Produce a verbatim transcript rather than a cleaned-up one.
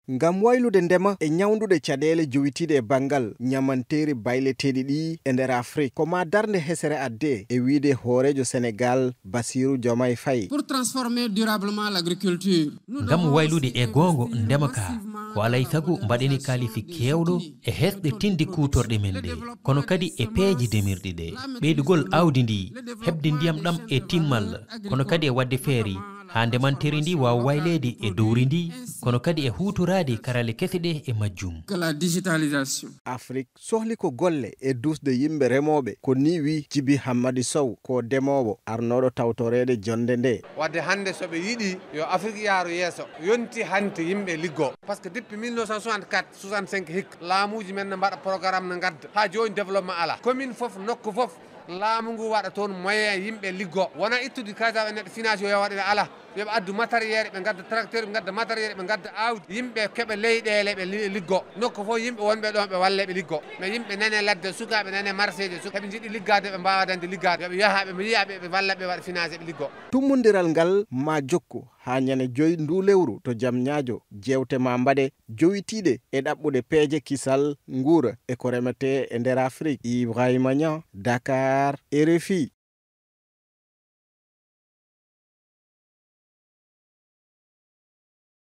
Ngam waylude ndema e ñawndude caɗeele jowitiiɗe e banngal ñamanteeri bayleteeɗi ɗi e nder Afrik, ko maa darnde hesere adde, e wiyde hooreejo Senegaal, Bassirou Diomaye Faye. Pour transformer durablement l'agriculture, nous Ngam devons waylude aussi e goongo investir ndema ka, massivement ko alaa e dans sago la mbaɗen recherche kalifi et keewɗo technologie. E hesɗe tinndi kuutorɗe men ɗe, kono kadi e peeje demirɗi ɗe, ɓeydugol aawdi ndi, heɓde ndiyam ɗam e timmal, kono kadi e waɗde feeri haa ndemanteeri ndi waawa wayleede e dowri ndi, kono kadi e huutoraade karale kese ɗe e majjum. Que la digitalisation. Afrik sohli ko golle e duusde yimɓe remooɓe, ko nii wi Jibi Hammadi Sow, ko demoowo arnooɗo tawtoreede jonnde nde. Wadde hannde so ɓe yiɗi yo Afrik yaaru yeeso, yonti hannde yimɓe liggo. Parce que depuis mille neuf cent soixante-quatre, soixante-cinq hikka, laamuuji men no mbaɗa programme no ngadda. Haa jooni développement alaa. Commune fof, nokku fof, laamu ngu waɗa toon moyen yimɓe liggo. Wona ittude kaalis ɓe neɗɗo financé yo waɗe alaa. Yo ɓe addu matériel, ɓe ngadda tracteur, ɓe ngadda matériel, ɓe ngadda aawdi. Yimɓe keɓa leyɗeele ɓe li-, liggo. Nokku fof yimɓe wonɓe ɗoon ɓe walle ɓe liggo. Mais yimɓe nane ladde, sukaaɓe nane marché ji, suka-, ɓe njiɗi liggaade, ɓe mbaawaa dañde liggaade. Yo ɓe yaha, ɓe yiya ɓe, ɓe walla ɓe waɗa financé ɓe liggo. Tummondiral ngal maa jokku haa ñande joy nduu lewru to Jamñaajo. Jeewte maa mbaɗe jowitiiɗe e ɗaɓɓude peeje kisal nguura e ko remetee e nder Afrik. Ibrahima Niang, Dakar, R F I.